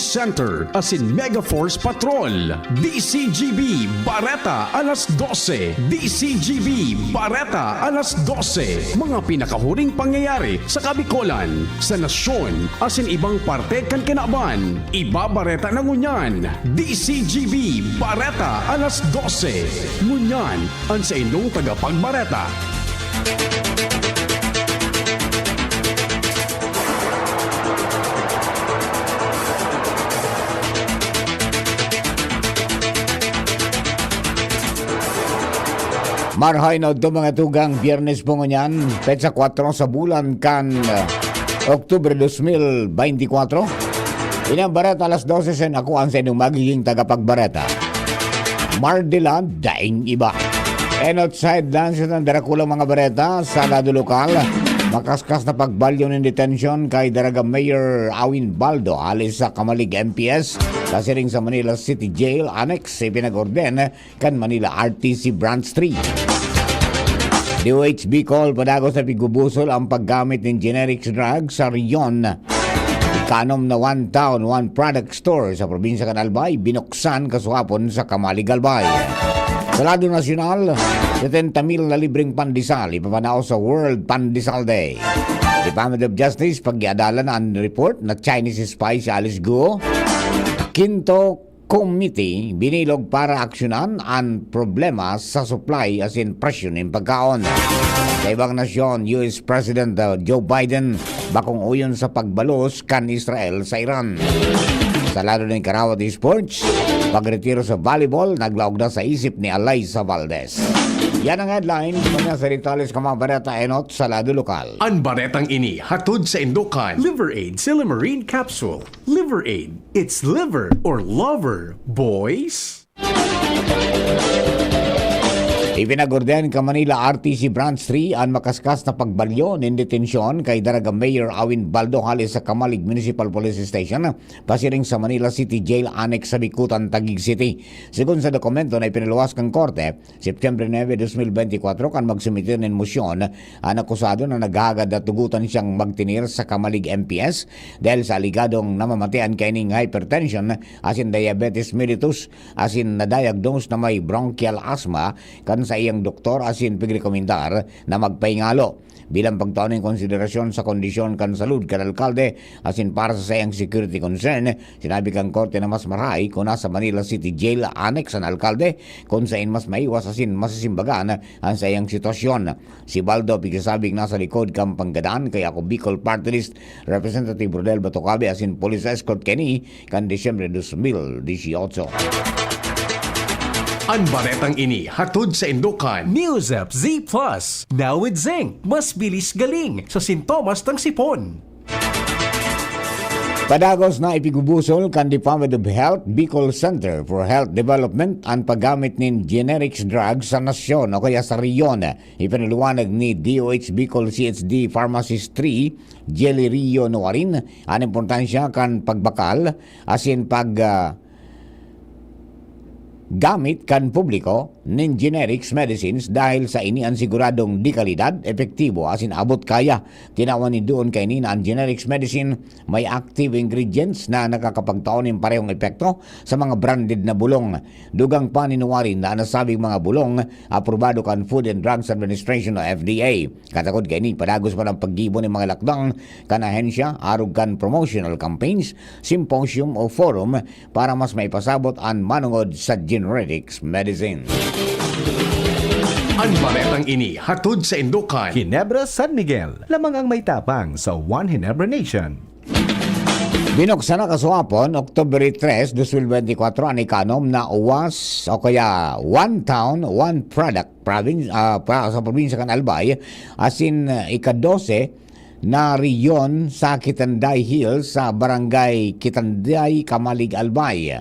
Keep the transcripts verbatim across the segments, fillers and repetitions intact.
Center asin Mega Force Patrol. D C G B Bareta alas dose. D C G B Bareta alas dose. Mga pinakahuring pangyayari sa Kabikolan, sa nasyon, asin ibang parte kan kinaban. Ibabareta na ngunyan. D C G B Bareta alas dose. Ngunyan, an saindong tagapagbareta. Marhay na udto, mga tugang, Biyernes po ngunyan, petsa kwatro sa bulan kan, ah, Oktubre dos mil beintikwatro. Ini an bareta alas dose, sen ako an saindong magiging tagapagbareta, Mardelan Daing Iba. And outside lang sa darakula mga bareta sa lado lokal, makaskas na pagbalyo nin detensyon kay Daraga Mayor Awin Baldo hali sa Camalig M P S, kasiring sa Manila City Jail Annex, ipinag-orden kan Manila R T C Branch three. D O H Bicol, padagos na pigbubusol ang paggamit nin generic drug sa rehiyon. Ikanom na One Town, One Product Store sa probinsya kan Albay, binuksan kasuhapon sa Camalig, Albay. Sa lado nasyonal, setenta mil na libreng pandesal ipapanao sa World Pandesal Day. Department of Justice, pag-iadalan an report na Chinese spy si Alice Guo. Kinto Committee binilog para aksyonan an problema sa supply asin presyo nin pagkaon. Sa ibang nasyon, U S President, uh, Joe Biden bakong oyon sa pagbalos kan Israel sa Iran. Sa lado nin karawat sports, pagretiro sa volleyball naglaog na sa isip ni Alaysa Valdez. Yan ang headline. Kanya sa detalles kan mga bareta enot sa lado lokal. An baretang ini hatod saindo kan Liver Aid Silymarin Capsule. Liver Aid. It's liver or lover, boys. Ipinag-ordenan kan Manila R T C Branch three an makaskas na pagbalyo nin detensyon kay Daraga Mayor Awin Baldo hali sa Camalig Municipal Police Station, pasiring sa Manila City Jail Annex sa Bicutan, Taguig City. Segun sa dokumento na ipinaluwas kan korte, Septyembre nuebe, dos mil beintikwatro, kan magsumitir nin mosyon an akusado na naghagad na tugotan siyang magtener sa Camalig M P S dahil sa alegadong namamatean kaining hypertension asin diabetes mellitus asin na-diagnose na may bronchial asthma kan saiyang doktor asin pigrekomendar na magpahingalo. Bilang pagtao nin konsiderasyon sa kondisyon kan salud kan alkalde asin para sa saiyang security concern, sinabi kan korte na mas marahay kun nasa Manila City Jail Annex an alkalde, kun saen mas maiwas asin masisimbagan an saiyang sitwasyon. Si Baldo, pigsasabing nasa likod kan panggadan kay Ako Bicol Party List Representative Rodel Batocabe asin police escort kaini kan Disyembre dos mil disyotso. An baretang ini hatod saindo kan News App Z Plus, now with Zinc. Mas bilis galing sa sintomas ng sipon. Padagos na ipigubusol kan Department of Health Bicol Center for Health Development an paggamit nin generics drug sa nasyon o kaya sa rehiyon. Ipinaliwanag ni D O H Bicol C H D Pharmacist three, Jelly Rio Noarin, an importansya kan pagbakal asin pag, ah, gamit kan publiko nin generics medicines dahil sa ini an siguradong dekalidad, epektibo asin abot kaya. Tinawan nindoon kaini na an generics medicine may active ingredients na nakakapagtao nin parehong epekto sa mga branded na bulong. Dugang pa ni Noarin na an nasabing mga bulong aprobado kan Food and Drugs Administration o F D A. Katakod kaini, padagos pa an paggibo nin mga lakdang kan ahensya arog kan promotional campaigns, symposium o forum para mas maipasabot an manongod sa generics medicine. An baretang ini hatod saindo kan Ginebra San Miguel, lamang ang may tapang sa One Ginebra Nation. Binuksan na kasuhapon, Oktubre tres, dos mil beintikwatro, an ikanom na OWAS o kaya One Town, One Product province, ah, pa, sa probinsya kan Albay, asin, ah, ikadose na rehiyon sa Kitanday Hills, sa Barangay Kitanday, Camalig, Albay.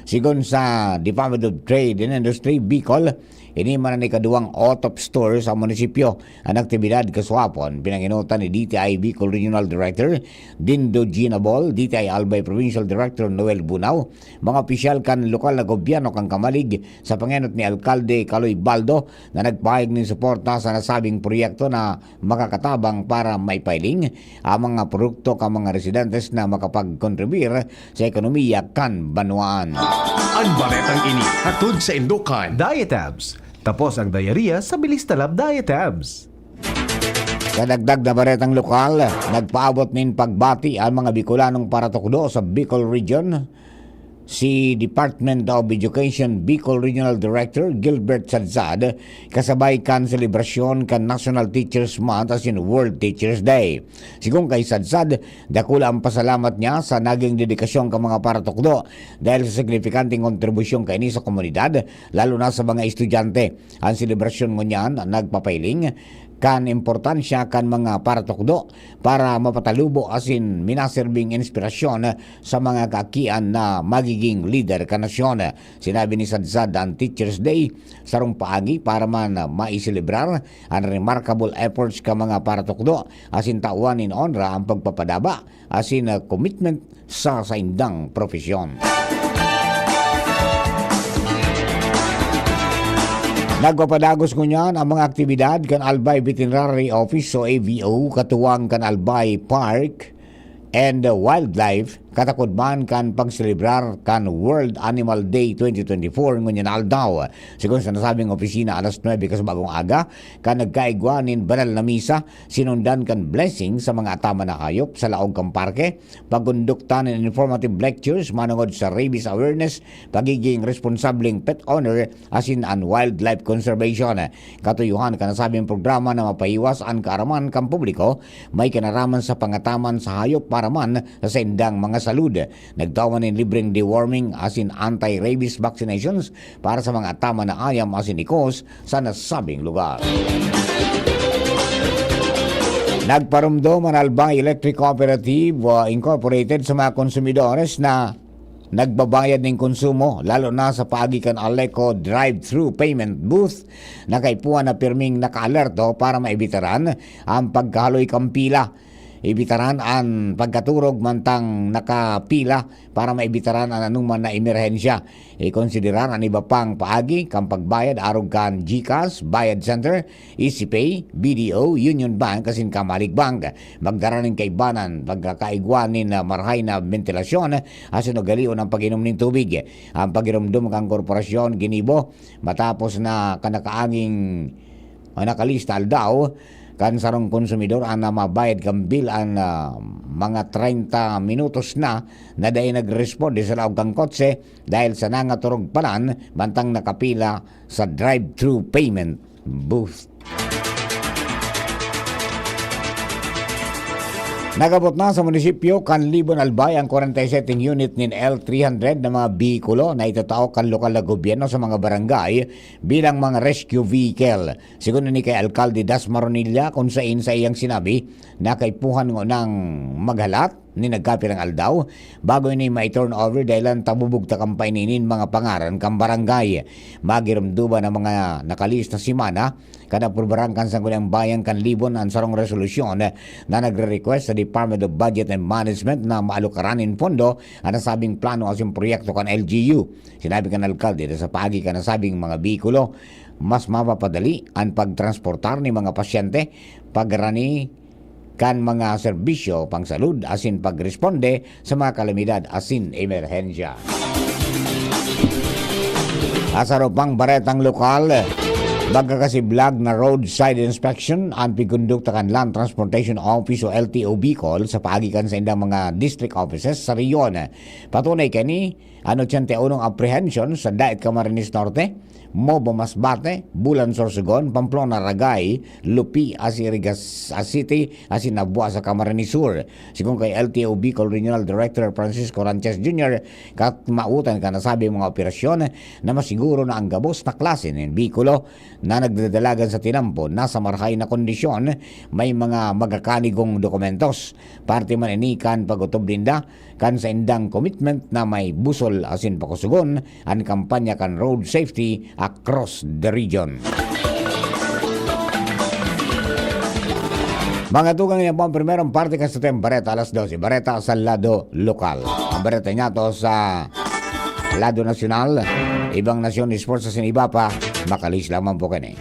Sigon sa Department of Trade and Industry, Bicol, Ini man an ikaduwang O T O P store sa munisipyo. An aktibidad kasuhapon, pinangenotan ni D T I Bicol Regional Director Dindo Ginabol, D T I Albay Provincial Director Noel Bunao, mga opisyal kan lokal na gobyerno kan Camalig sa pangenot ni Alkalde Kaloy Baldo na nagpahayag nin suporta sa nasabing proyekto na makakatabang para maipailing ang mga produkto kan mga residentes na makapagkontribir sa ekonomiya kan banwaan. An baretang ini hatod sa Indokan. Diatabs. Tapos ang diarrhea sa Bilis Talab Diatabs. Sa dagdag na baretang lokal, nagpaabot nin pagbati ang mga Bicolanong paratukdo sa Bicol Region, si Department of Education Bicol Regional Director Gilbert Sadsad, kasabay kan selebrasyon kan National Teachers Month asin World Teachers Day. Sigon kay Sadsad, dakula ang pasalamat niya sa naging dedikasyon kan mga paratukdo dahil sa signifikanteng kontribusyon kaini sa komunidad, lalo na sa mga estudyante. An selebrasyon ngunyan nagpapailing kan importansya kan mga paratukdo para mapatalubo asin minaserbing inspirasyon sa mga kaakian na magiging lider kan nasyon. Sinabi ni Sadsad, an Teachers Day sarong paagi para man maiselebrar an remarkable efforts kan mga paratukdo asin tawan nin onra an pagpapadaba asin, ah, commitment sa saindang propesyon. Nagpapadagos ngunyan ang mga aktibidad kan Albay Veterinary Office o A V O, katuwang kan Albay Park and Wildlife, katakod man kan pagselebrar kan World Animal Day twenty twenty-four ngunyan na aldaw. Sigon sa nasabing opisina, alas nuebe kasabagong aga, kan nagkaigwa nin banal na misa, sinundan kan blessing sa mga ataman na hayop sa laog kan parke, pagkondukta nin informative lectures manongod sa rabies awareness, pagiging responsableng pet owner, asin an wildlife conservation. Katuyuhan kan nasabing programa na mapahiwas an kaaraman kan publiko may kinaraman sa pangataman sa hayop para man sa saindang mga salud. Nagtawan nin libreng deworming asin anti-rabies vaccinations para sa mga ataman na ayam asin ikos sa nasabing lugar. Nagparumdom an Albay Electric Cooperative, uh, Incorporated sa mga konsumidores na nagbabayad nin konsumo, lalo na sa paagi kan Aleco drive-thru payment booth na kaipuhan na pirming nakaalerto para maibitaran ang pagkahaloy kan pila. Ibitaran an pagkaturog mantang nakapila para maibitaran an anoman na emerhensya. Ikonsiderar an iba pang paagi kan pagbayad arog kan GCash, Bayad Center, EasyPay, B D O, Union Bank asin Camalig Bank. Magdara nin kaibanan, pagkakaigwa nin, ah, marahay na bentilasyon, asin ugalion an pag-inom nin tubig. An pagiromdom kan korporasyon ginibo matapos na kan nakaaging o nakalista aldaw kan sarong konsumidor an namabayad kan bill an, ah, mga treinta minutos na, na dai nagresponde sa laog kan kotse dahil sa nangaturog palan mantang nakapila sa drive-thru payment booth. Nagabot na sa munisipyo kan Libon Albay ang kwarenta y sete unit nin L three hundred na mga behikulo na itatao kan lokal na gobyerno sa mga barangay bilang mga rescue vehicle. Sigon ini kay Alkalde Das Maronilla, kun sain sa iyang sinabi, nakaipuhan ngunang maghalat nin nagkapirang aldaw bago ini mai-turn over dahilan tabubugtakan pa ini nin mga pangaran kan barangay. Magiromdoman an mga nakalihis na semana kan aprubaran kan Sangguniang Bayan kan Libon an sarong resolusyon na nagre-request sa Department of Budget and Management na maalukaran nin pondo an nasabing plano asin proyekto kan L G U. Sinabi kan alkalde na sa paagi kan nasabing mga behikulo, mas mapapadali an pagtransportar nin mga pasyente, pagrani kan mga serbisyo pangsalud asin pagresponde sa mga kalamidad asin emerhensya. Sa saro pang baretang lokal, magkakasiblag na roadside inspection an pigkondukta kan Land Transportation Office o L T O Bicol sa paagi kan saindang mga district offices sa rehiyon. Patunay kani, an ochenta y unong apprehension sa Daet Camarines Norte, Mobo Masbate, Bulan Sorsogon, Pamplona, Ragay, Lupi, Asirigas City, asin Nabua sa Camarines Sur. Sigon kay L T O Bicol Regional Director Francisco Ranches Junior, katmaotan kan nasabing mga operasyon na masiguro na ang gabos na klase nin behikulo na nagdadalagan sa tinampo nasa marahay na kondisyon, may mga magakanigong dokumentos. Parte man ini kan pag-otob ninda kan saindang commitment na may busol asin pakusugon an kampanya kan road safety across the region. Mga tugang, yan po ang primerong parte kan satuyang bareta alas dose. Bareta sa lado lokal. Ang bareta niya to sa lado nasyonal, ibang nasyon, sports asin iba pa. Makalis lamang po kini.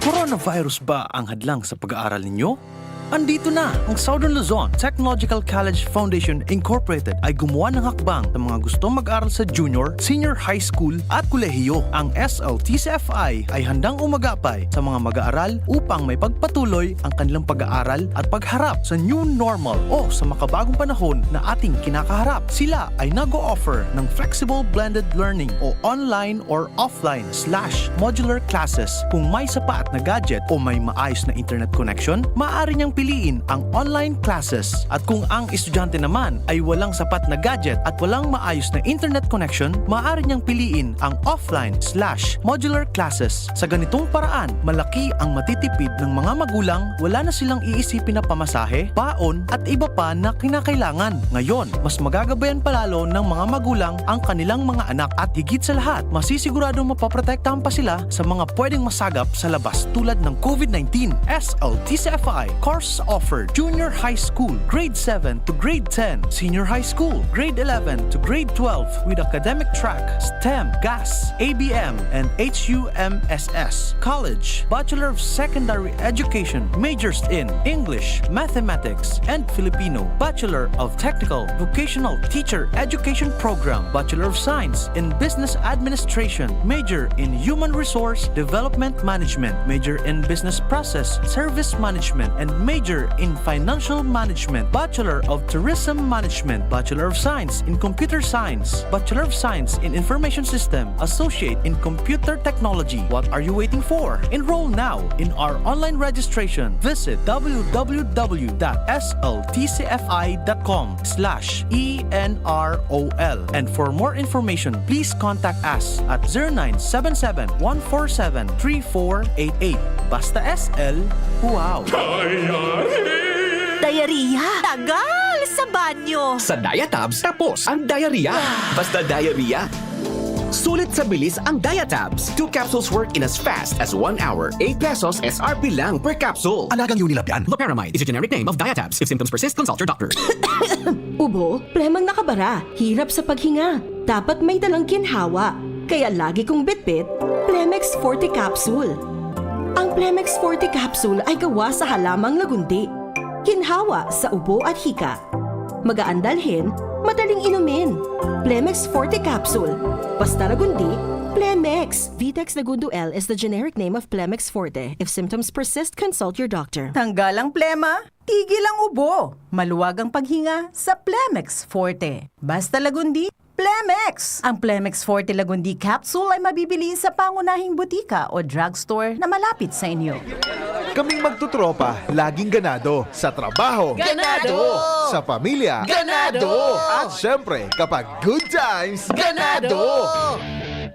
Coronavirus ba ang hadlang sa pag-aaral ninyo? Andito na! Ang Southern Luzon Technological College Foundation Incorporated ay gumawa ng hakbang sa mga gustong mag-aral sa junior, senior high school at kolehiyo. Ang S L T C F I ay handang umagapay sa mga mag-aaral upang may pagpatuloy ang kanilang pag-aaral at pagharap sa new normal o sa makabagong panahon na ating kinakaharap. Sila ay nag-o-offer ng flexible blended learning o online or offline slash modular classes. Kung may sapat na gadget o may maayos na internet connection, maaari niyang piliin ang online classes. At kung ang estudyante naman ay walang sapat na gadget at walang maayos na internet connection, maaari niyang piliin ang offline slash modular classes. Sa ganitong paraan, malaki ang matitipid ng mga magulang, wala na silang iisipin na pamasahe, baon, at iba pa na kinakailangan. Ngayon, mas magagabayan palalo ng mga magulang ang kanilang mga anak at higit sa lahat, masisiguradong mapoprotektahan pa sila sa mga pwedeng masagap sa labas tulad ng COVID nineteen. S L T C F I course offered: Junior High School, Grade seven to Grade ten, Senior High School, Grade eleven to Grade twelve with academic track STEM, GAS, A B M, and H U M S S. College, Bachelor of Secondary Education, majors in English, Mathematics, and Filipino, Bachelor of Technical Vocational Teacher Education Program, Bachelor of Science in Business Administration, major in Human Resource Development Management, major in Business Process Service Management, and major in Financial Management, Bachelor of Tourism Management, Bachelor of Science in Computer Science, Bachelor of Science in Information System, Associate in Computer Technology. What are you waiting for? Enroll now in our online registration. Visit W W W dot S L T C F I dot com slash E N R O L. And for more information, please contact us at zero nine seven seven, one four seven, three four eight eight. Basta S L, wow! Diarrhea? Tagal sa banyo! Sa Diatabs, tapos ang diarrhea. Basta diarrhea. Sulit sa bilis ang Diatabs. Two capsules work in as fast as one hour. Eight pesos S R P lang per capsule. Alagang Unilab yan. Loperamide is a generic name of Diatabs. If symptoms persist, consult your doctor. Ubo, plemang nakabara, hirap sa paghinga. Dapat may dalang ginhawa. Kaya lagi kong bitbit, Plemex Forte Capsule. Ang Plemex Forte Capsule ay gawa sa halamang lagundi. Ginhawa sa ubo at hika. Magaan dalhin, madaling inumin. Plemex Forte Capsule. Basta Lagundi, Plemex. Vitex Lagundo L is the generic name of Plemex Forte. If symptoms persist, consult your doctor. Tanggal ang plema, tigil ang ubo. Maluwag ang paghinga sa Plemex Forte. Basta Lagundi, Plemex! Ang Plemex Forte Lagundi Capsule ay mabibili sa pangunahing butika o drugstore na malapit sa inyo. Kaming magtotropa, laging ganado. Sa trabaho. Ganado! Sa pamilya. Ganado! At syempre, kapag good times, Ganado!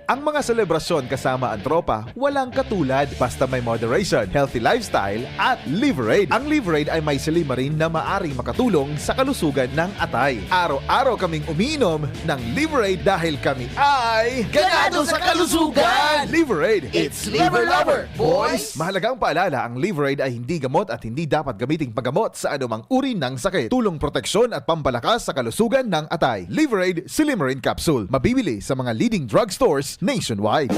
Ang mga selebrasyon kasama ang tropa, walang katulad. Basta may moderation, healthy lifestyle, at Liverade. Ang Liverade ay may silymarin na maaring makatulong sa kalusugan ng atay. Araw-araw kaming umiinom ng Liverade dahil kami ay Ganado sa kalusugan! Liverade, it's Liver Lover, boys! Mahalagang paalala, ang Liverade ay hindi gamot at hindi dapat gamiting paggamot sa anumang uri ng sakit. Tulong, proteksyon at pampalakas sa kalusugan ng atay. Liverade Silymarin Capsule. Mabibili sa mga leading drugstores nationwide.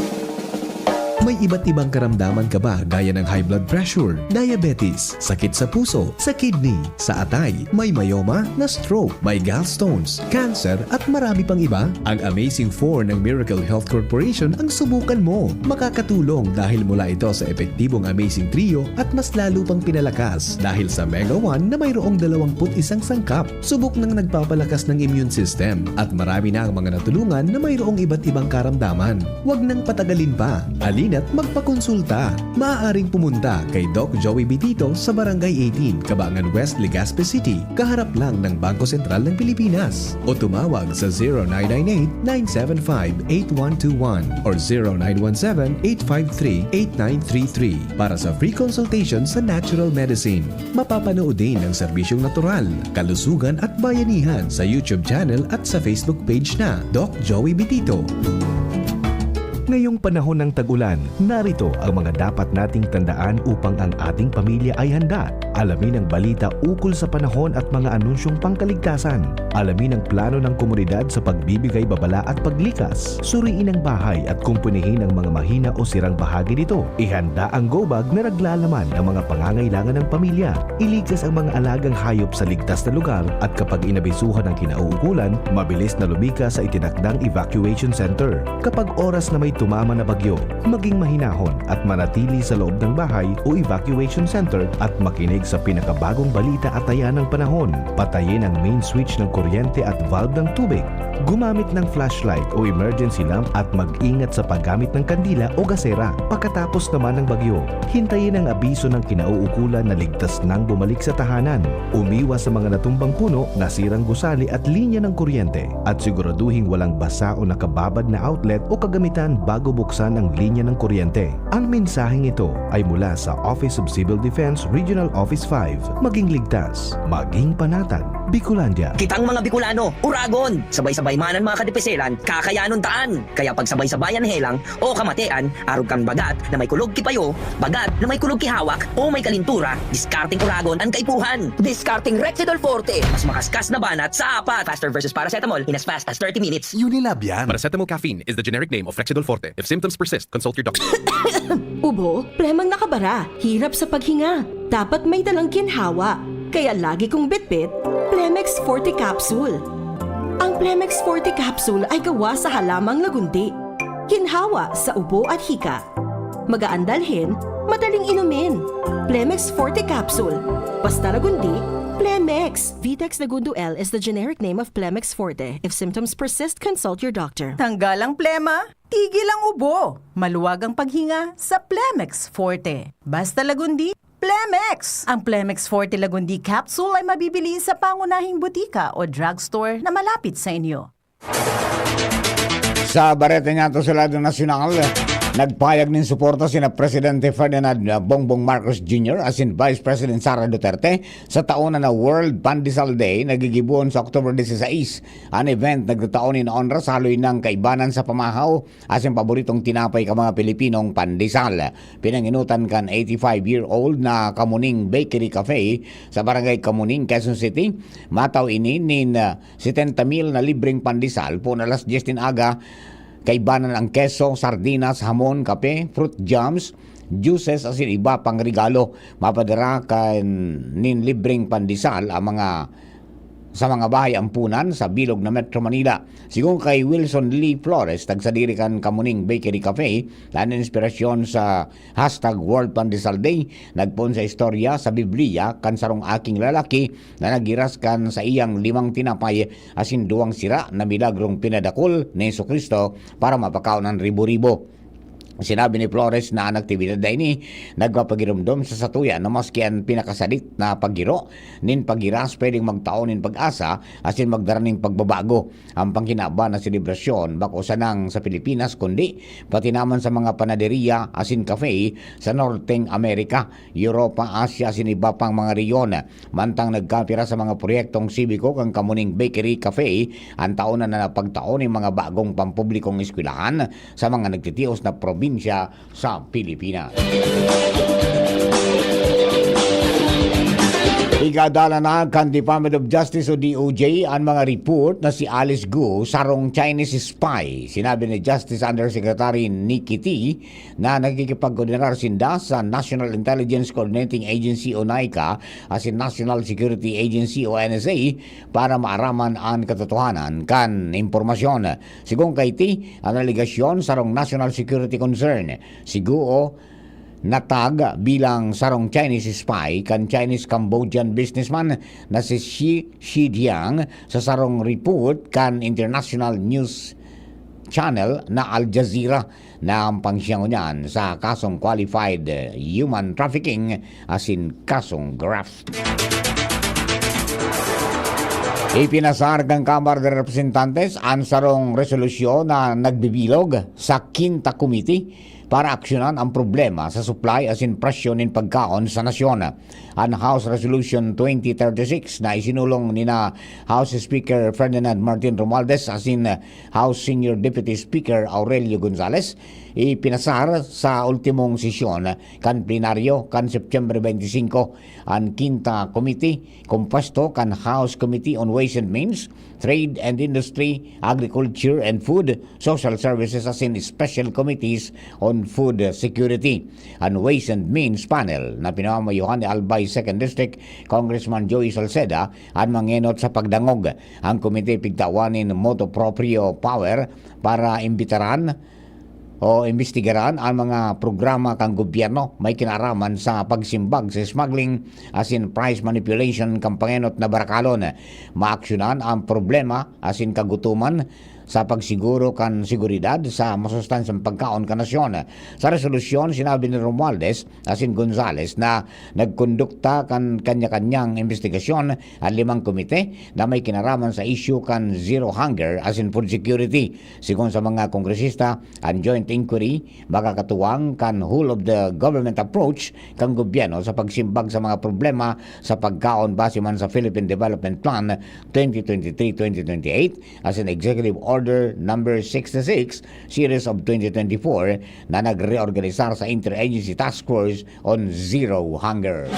May iba't ibang karamdaman ka ba, gaya ng high blood pressure, diabetes, sakit sa puso, sa kidney, sa atay, may myoma, na-stroke, may gallstones, cancer, at marami pang iba? Ang Amazing Four ng Miracle Health Corporation ang subukan mo. Makakatulong dahil mula ito sa epektibong Amazing Trio at mas lalo pang pinalakas dahil sa Mega One na mayroong dalawampu't isang sangkap. Subok nang nagpapalakas ng immune system at marami na ang mga natulungan na mayroong iba't ibang karamdaman. Huwag nang patagalin pa. Halina At magpakonsulta. Maaaring pumunta kay Doc Joey Bitito sa Barangay eighteen, Kabangan West, Legazpi City, kaharap lang ng Bangko Sentral ng Pilipinas. O tumawag sa zero nine nine eight, nine seven five, eight one two one or zero nine one seven, eight five three, eight nine three three para sa free consultation sa natural medicine. Mapapanood din ang serbisyong natural, kalusugan at bayanihan sa YouTube channel at sa Facebook page na Doc Joey Bitito. Ngayong panahon ng tag-ulan, narito ang mga dapat nating tandaan upang ang ating pamilya ay handa. Alamin ang balita ukol sa panahon at mga anunsyong pangkaligtasan. Alamin ang plano ng komunidad sa pagbibigay babala at paglikas. Suriin ang bahay at kumpunihin ang mga mahina o sirang bahagi nito. Ihanda ang go bag na naglalaman ng mga pangangailangan ng pamilya. Ilikas ang mga alagang hayop sa ligtas na lugar at kapag inabisuhan ng kinauukulan, mabilis na lumikas sa itinakdang evacuation center. Kapag oras na may tumama na bagyo, maging mahinahon at manatili sa loob ng bahay o evacuation center at makinig sa pinakabagong balita at taya ng panahon. Patayin ang main switch ng kuryente at valve ng tubig. Gumamit ng flashlight o emergency lamp at mag-ingat sa paggamit ng kandila o gasera. Pagkatapos naman ng bagyo, hintayin ang abiso ng kinauukulan na ligtas nang bumalik sa tahanan. Umiwas sa mga natumbang puno, nasirang gusali at linya ng kuryente, at siguraduhing walang basa o nakababad na outlet o kagamitan bago buksan ang linya ng kuryente. Ang mensaheng ito ay mula sa Office of Civil Defense Regional Office five. Maging ligtas, maging panatag, Bicolandia. Kitang mga Bicolano, Uragon! Sabay-sabay man an mga kadipiselan, kakayanon taan! Kaya pagsabay-sabayan helang o kamatean, arog kan bagat na may kulog ki payo, bagat na may kulog ki hawak, o may kalintura, diskarteng Uragon an kaipuhan! Diskarteng Rexidol Forte! Mas makaskas na banat sa apat! Faster versus paracetamol in as fast as thirty minutes! Unilab yan. Paracetamol caffeine is the generic name of Rexidol Forte. If symptoms persist, consult your doctor. Ubo, plemang nakabara, hirap sa paghinga. Dapat may dalang ginhawa. Kaya lagi kong bitbit, Plemex Forte Capsule. Ang Plemex Forte Capsule ay gawa sa halamang lagundi. Ginhawa sa ubo at hika. Magaan dalhin, madaling inumin. Plemex Forte Capsule. Basta lagundi, Plemex. Vitex Lagundo L is the generic name of Plemex Forte. If symptoms persist, consult your doctor. Tanggal ang plema, tigil ang ubo, maluwag ang paghinga sa Plemex Forte. Basta Lagundi, Plemex! Ang Plemex Forte Lagundi Capsule ay mabibili sa pangunahing butika o drugstore na malapit sa inyo. Sa bareta niya to sa lado nasyonal, nagpayag nin suporta sina Presidente Ferdinand Bongbong Marcos Junior asin Vice President Sara Duterte sa taon na World Pandesal Day na gigibohon sa October dieciséis. An event nagtatao nin onra sa haloy nang kaibanan sa pamahaw asin paboritong tinapay kan mga Pilipinong pandesal. Pinanginutan kan eighty-five-year-old na Kamuning Bakery Cafe sa Barangay Kamuning, Quezon City. Mataw ini nin ah, setenta mil na libreng pandesal poon alas dyes nin aga. Kaibanan ang keso, sardinas, hamon, kape, fruit jams, juices asin iba pang regalo. Mapadara kan nin libreng pandesal ang mga sa mga bahay ampunan sa bilog na Metro Manila. Sigon kay Wilson Lee Flores, tagsadiri kan Kamuning Bakery Cafe, na an inspirasyon sa hashtag World Pandesal Day nagpoon sa istorya sa Biblia kan sarong aking lalaki na naggiras kan saiyang limang tinapay asin duwang sira na milagrong pinadakul ni Jesu-Cristo para mapakaon an ribo-ribo. Sinabi ni Flores na an aktibidad na ini nagpapagiromdom sa satuya na maski an pinakasadit na paggiro nin paggiras pwedeng magtao nin pag-asa asin magdara nin pagbabago. An pangkinaban na selebrasyon bako sanang sa Pilipinas kundi pati naman sa mga panaderiya asin cafe sa Norteng Amerika, Europa, Asia asin iba pang mga rehiyon. Mantang nagkapira sa mga proyektong sibiko kan Kamuning Bakery Cafe, an taon na napagtao nin mga bagong pampublikong eskwelahan sa mga nagtitios na probinsya sa Pilipinas. Igadala na kan Department of Justice o D O J an mga report na si Alice Gu sarong Chinese spy. Sinabi ni Justice Undersecretary Nikki T na nakikipagkoordinar sinda sa National Intelligence Coordinating Agency o NICA asin National Security Agency o N S A para maaraman an katotohanan kan impormasyon. Sigon kay T, an alegasyon sarong national security concern. Si Guo natag bilang sarong Chinese spy kan Chinese-Cambodian businessman na si Shi Shidiang sa sarong report kan international news channel na Al Jazeera na ang pangsiyango niyan sa kasong qualified human trafficking asin kasong graft. Ipinasar kan Kamara de Representantes an sarong resolusyon na nagbibilog sa Kinta Committee para aksyonan ang problema sa supply asin presyo nin pagkaon sa nasyon. An House Resolution twenty thirty-six na isinulong nina House Speaker Ferdinand Martin Romualdez asin House Senior Deputy Speaker Aurelio Gonzales ipinasar sa ultimong sesyon kan plenaryo kan September twenty-five. An Kinta Committee, kompuesto kan House Committee on Ways and Means, Trade and Industry, Agriculture and Food, Social Services asin Special Committees on Food Security. An Ways and Means Panel na pinamamayohan ni Albay Second District Congressman Joey Salceda an mangenot sa pagdangog. Ang komite pigtawan nin motu proprio power para imbitaran o imbestigaran ang mga programa kan gobyerno may kinaraman sa pagsimbag sa smuggling asin price manipulation kan pangenot na barakalon. Maaksyonan ang problema asin kagutoman sa pagsiguro kan seguridad sa masustansyang pagkaon kan nasyon. Sa resolusyon, sinabi ni Romualdez asin Gonzales na nagkondukta kan kanya-kanyang imbestigasyon an limang komite na may kinaraman sa isyu kan zero hunger asin food security. Sigon sa mga kongresista, an joint inquiry makakatuwang kan whole of the government approach kan gobyerno sa pagsimbag sa mga problema sa pagkaon base man sa Philippine Development Plan twenty twenty-three twenty twenty-eight asin Executive Order Number sixty-six, Series of twenty twenty-four, na nagreorganisar sa Interagency Task Force on Zero Hunger.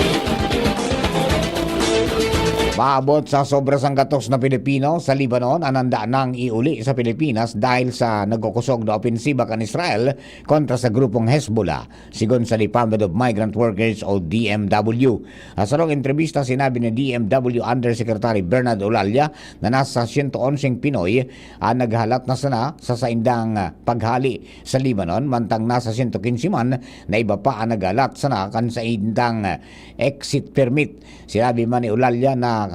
Maabot sa sobra sanggatos na Pilipino sa Lebanon an handa nang iuli sa Pilipinas dahil sa nagkukosog na opensiba kan Israel kontra sa grupong Hezbollah, sigon sa Department of Migrant Workers o D M W. Sa sarong entrebista, sinabi ni D M W Undersecretary Bernard Olalia na nasa siyento onseng Pinoy an naghalat na sana sa saindang paghali sa Lebanon, mantang nasa siyento kinse man na iba pa an naghalat sana kan saindang exit permit. Sinabi man ni Olalia na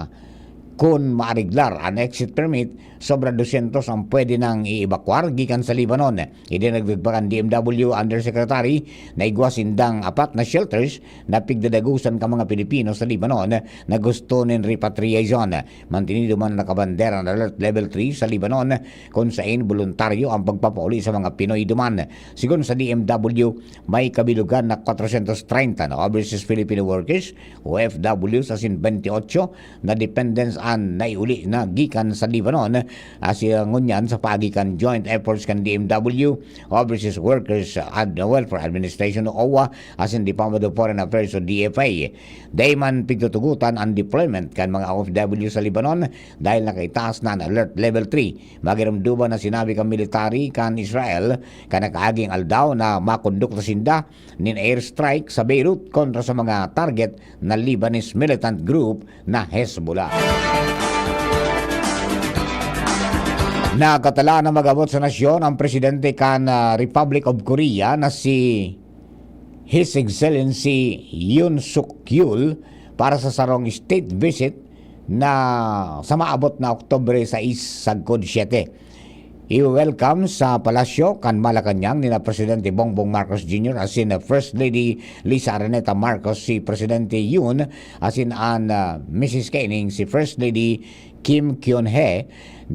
kun maariglar an exit permit, sobra dosyentos ang pwede nang i-evacuar gikan sa Lebanon. Idinagdag pa kan D M W Undersecretary na igwa sindang apat na shelters na pigdadagosan kan mga Pilipino sa Lebanon na gusto nin repatriation. Mantinido man nakabandera an Alert Level three sa Lebanon, kun sain boluntaryo ang pagpapauli sa mga Pinoy duman. Sigon sa D M W, may kabilugan na kwatrosyentos treinta na overseas Filipino workers, O F Ws, asin bentiocho na dependents an naiuli na gikan sa Lebanon, asin ngunyan sa paagi kan joint efforts kan D M W, Overseas Workers Ad-, Welfare Administration o OWWA, asin Department of Foreign Affairs o D F A. Dai man pigtutugotan an deployment kan mga O F W sa Lebanon dahil nakaitaas na an Alert Level three. Magiromdoman na sinabi kan military kan Israel kan nakaaging aldaw na makondukta sinda nin airstrike sa Beirut kontra sa mga target na Lebanese militant group na Hezbollah. Nakatala na mag-abot sa nasyon ang presidente kan, ah, Republic of Korea na si His Excellency Yoon Suk Yeol para sa sarong state visit na sa maabot na Oktubre sais sagkod siyete. I-welcome sa palasyo kan Malacañang nina Presidente Bongbong Marcos Junior asin First Lady Liza Araneta Marcos si Presidente Yoon asin an, ah, Misis kaining si First Lady Kim Kyun Hee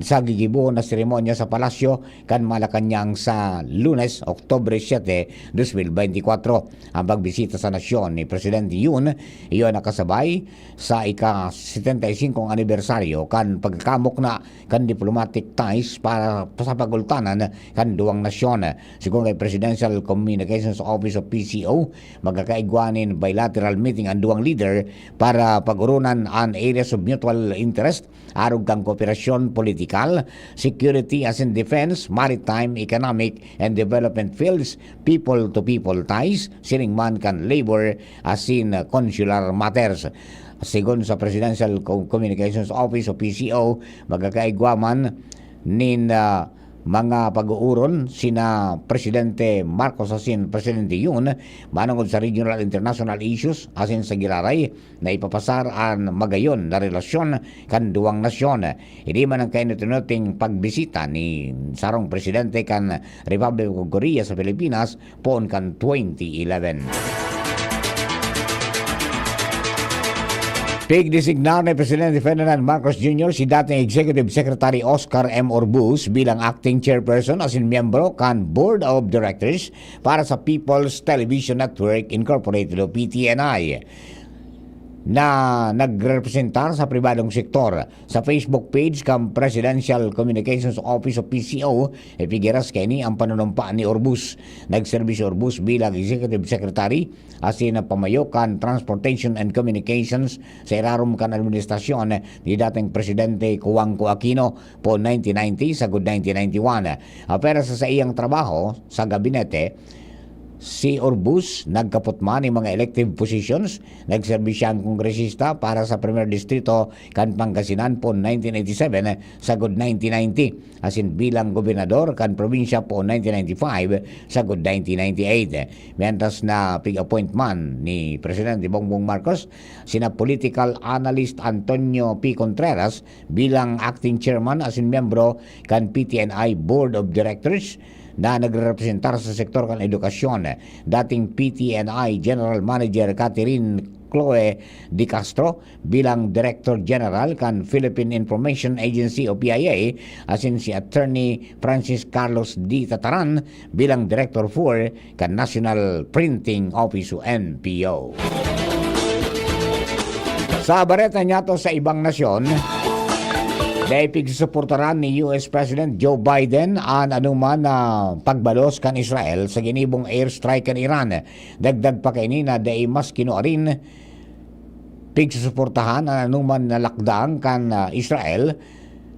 sa gigibo na seremonya sa palasyo kan Malacañang sa Lunes, Oktubre siyete, dos mil beintikwatro. Ang pagbisita sa nasyon ni Presidente Yoon, iyo nakasabay sa ika-setenta y singkong anibersaryo kan pagkakamukna kan diplomatic ties para sa pagultanan kan duwang nasyon. Sigon kay Presidential Communications Office o P C O, magkakaigwa nin bilateral meeting an duwang leader para pag-oronan an areas of mutual interest, arog kan kooperasyon politikal, security asin defense, maritime, economic, and development fields, people-to-people ties, siring man kan labor asin consular matters. Sigon sa Presidential Co-, Communications Office o P C O, magkakaigwa man nin, ah, mga pag-uuron sina Presidente Marcos asin Presidente Yoon manongod sa regional international issues asin sa giraray na ipapasar an magayon na relasyon kan duwang nasyon. Ini man ang kainot-inoting pagbisita ni sarong presidente kan Republic of Korea sa Pilipinas poon kan twenty eleven. Pigdesignar ni Presidente Ferdinand Marcos Junior si dating Executive Secretary Oscar M. Orbus bilang acting chairperson asin miyembro kan Board of Directors para sa People's Television Network Incorporated o P T N I, na nagrepresentar sa pribadong sektor. Sa Facebook page kan Presidential Communications Office o P C O, ipigiras kaini ang panunumpa ni Orbus. Nagserbi si Orbus bilang Executive Secretary asin pamayo kan Transportation and Communications sa irarom kan administrasyon ni dating Presidente Cojuangco Aquino po nineteen ninety sagod nineteen ninety-one. Ah, pero sa saiyang trabaho sa gabinete, si Orbus nagkapot man nin mga elective positions. Nagserbi siyang kongresista para sa Primer Distrito kan Pangasinan po nineteen eighty-seven sagod nineteen ninety, asin bilang gobernador kan probinsya po nineteen ninety-five sagod nineteen ninety-eight. Mientras na pig-appoint man ni Presidente Bongbong Marcos sina political analyst Antonio P. Contreras bilang acting chairman asin miyembro kan P T N I Board of Directors na nagrerepresentar sa sektor kan edukasyon, dating P T N I General Manager Catherine Chloe De Castro bilang Director General kan Philippine Information Agency o P I A, asin si Attorney Francis Carlos D. Tataran bilang Director four kan National Printing Office o N P O. Sa bareta niyato sa ibang nasyon, dai pigsusuportaran ni U S President Joe Biden an anoman na pagbalos kan Israel sa ginibong airstrike kan Iran. Dagdag pa kaini na dai mas kinuarin pigsusuportahan an anoman na lakdang kan, ah, Israel,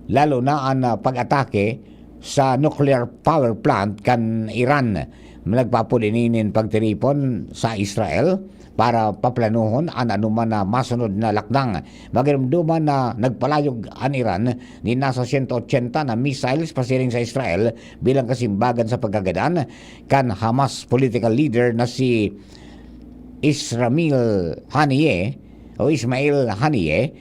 lalo na an, ah, pag-atake sa nuclear power plant kan Iran. Nagpaapod ini nin pagtiripon sa Israel para paplanohon an anoman na masunod na lakdang. Magiromdoman na nagpalayog an Iran nin nasa siyento otsenta na missiles pasiring sa Israel bilang kasimbagan sa pagkagadan kan Hamas political leader na si Isramil Haniyeh o Ismail Haniyeh,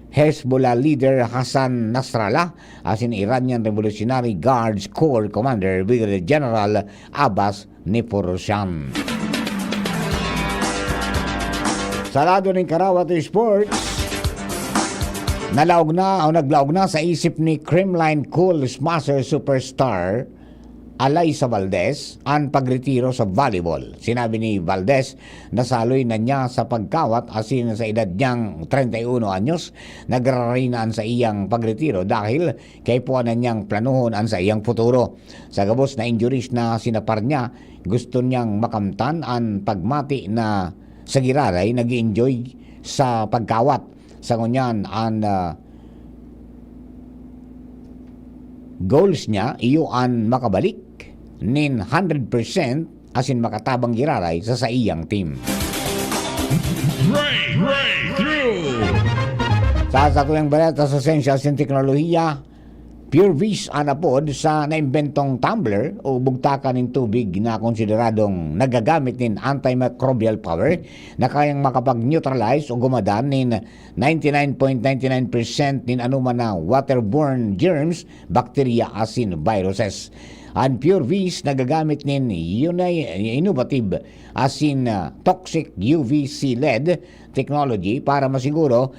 Hezbollah leader Hassan Nasrallah, asin Iranian Revolutionary Guards Corps Commander Brigadier General Abbas Nipuroshan. Sa lado nin karawat o sports, nalaog na o naglaog na sa isip ni Kremlin Cool Smasher Superstar Alaysa Valdez an pagretiro sa volleyball. Sinabi ni Valdez na saloy na niya sa pagkawat asin sa edad niyang treinta y uno anyos, nagrarayna an saiyang pagretiro dahil kaipuhan na niyang planohon an saiyang futuro. Sa gabos na injuries na sinapar niya, gusto niyang makamtan an pagmati na sa giraray nag-i-enjoy sa pagkawat. Sa ngunyan, an, ah, goals niya, iyo an makabalik nin hundred percent asin makatabang giraray sa saiyang team. Breakthrough! Sa satuyang bareta sa siyensya asin teknolohiya, Pure Vis an apod sa naimbentong tumbler o bugtakan nin tubig na konsideradong nagagamit nin antimicrobial power na kayang makapag-neutralize o gumadan nin ninety nine point ninety nine percent nin anoman na waterborne germs, bakterya asin viruses. An Pure Vis nagagamit nin uni-, innovative asin, ah, toxic U V C led technology para masiguro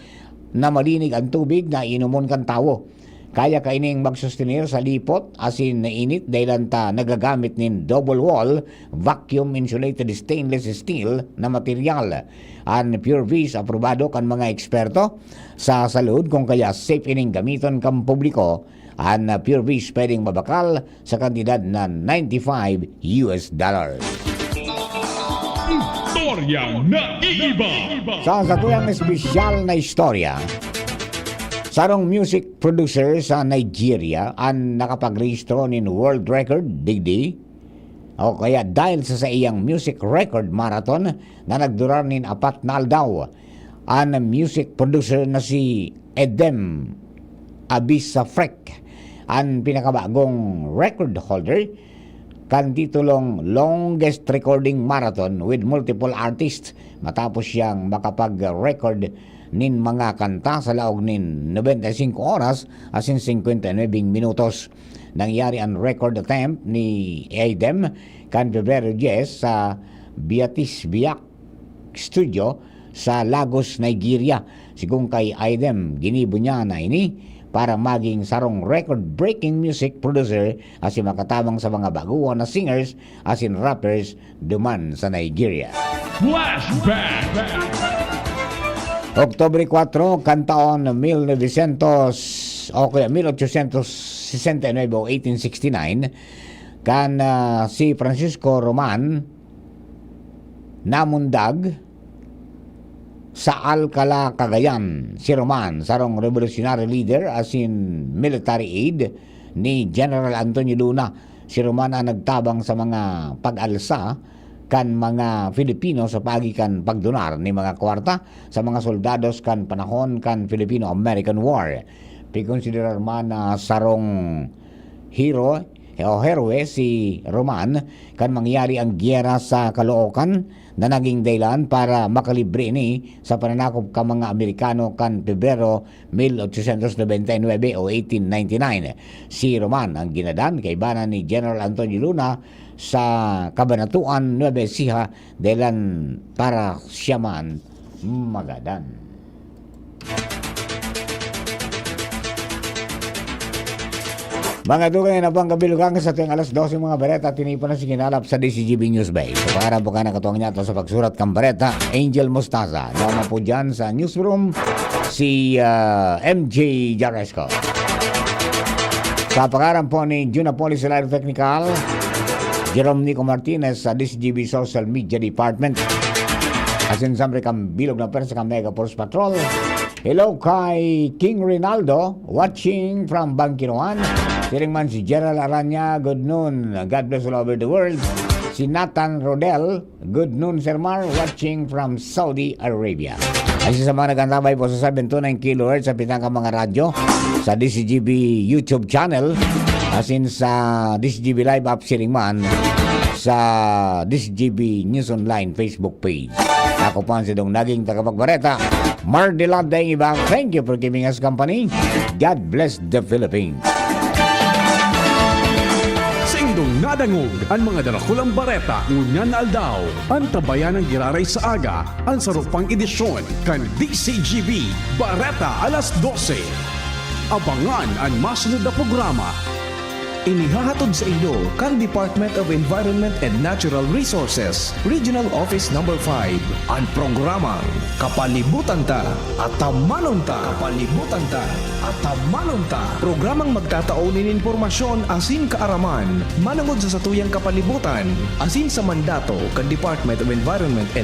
na malinig an tubig na iinomon kan tawo. Kaya kaining magsustener sa lipot asin init dahilan ta nagagamit nin double wall, vacuum insulated stainless steel na material. An Pure Vis aprobado kan mga eksperto sa salud, kung kaya safe ining gamiton kan publiko. An, ah, Pure Vis pwedeng mabakal sa kantidad na ninety-five U S dollars. Istoryang naiiba. Sa satuyang espesyal na istorya, sarong music producer sa Nigeria an nakapagrehistro nin world record digdi, o kaya dahil sa saiyang music record marathon na nagdurar nin apat na aldaw. An music producer na si Edem Abisafrek an pinakabagong record holder kan titulong Longest Recording Marathon with Multiple Artists, matapos siyang makapag-record nin mga kanta sa laog nin nobenta y singko oras asin singkwenta y nuebe minutos. Nangyari an record attempt ni Aidem kan Pebrero dyes sa Beatrice Biak Studio sa Lagos, Nigeria. Sigon kay Aidem, ginibo niya na ini para maging sarong record-breaking music producer asin makatabang sa mga baguhan na singers asin rappers duman sa Nigeria. Flashback! Oktubre kwatro, kan taon mil novecientos o kaya mil ochocientos sesenta y nuebe o eighteen sixty-nine, kan, ah, si Francisco Roman namundag sa Alcala, Cagayan. Si Roman, sarong revolutionary leader asin military aide ni General Antonio Luna. Si Roman ang nagtabang sa mga pag-alsa kan mga Filipino sa paagi kan pagdonar ni mga kwarta sa mga soldados kan panahon kan Filipino-American War. Pikonsiderar man na sarong hero o heroe si Roman kan mangyari ang giyera sa Caloocan na naging dahilan para makalibre ini sa pananakop kan mga Amerikano kan Pebrero mil ochocientos nobenta y nuebe o eighteen ninety-nine. Si Roman ang ginadan kaibanan ni General Antonio Luna sa Kabanatuan Nueva Ecija, dahilan para siya man magadan. Mga dugay na pang kabilugan, sa tuwing alas dose mga bareta, tinipon na singinalap sa D C G B News Bay. Sa pangaran po ka nakatuwang niya to sa pagsurat kang bareta, Angel Mostaza. Naman po dyan sa newsroom, si, ah, M J Jaresco. Sa pangaran po ni Juna Polis sa Line Technical, Jerome Nico Martinez sa D C G B Social Media Department. Asin samre kang bilog na pwersa kang Mega Force Patrol. Hello kay King Rinaldo, watching from Bangkinuan. Siring man si Gerald Aranya, good noon. God bless all over the world. Si Nathan Rodel, good noon, Sir Mar, watching from Saudi Arabia. Asin sa mga nag-antabay po sa seven two nine kilohertz sa pitang ka mga radyo, sa D C G B YouTube channel, asin sa D C G B Live app, siring man sa D C G B News Online Facebook page. Ako po ang sidong naging tagapagbareta, Mar Delad Daing Iba. Thank you for giving us company. God bless the Philippines. Saindong nadangog an mga darakulang bareta ngunyan na aldaw. Antabayan an giraray sa aga, an saro pang edisyon kan D C G B Bareta alas dose. Abangan an masunod na programa. Inihahatod sa inyo kan Department of Environment and Natural Resources, Regional Office Number five, an programang Kapalibutan Ta, Atamanon Ta. Kapalibutan Ta, Atamanon Ta. Programang magtatao nin impormasyon asin kaaraman manongod sa satuyang kapalibutan asin sa mandato kan Department of Environment and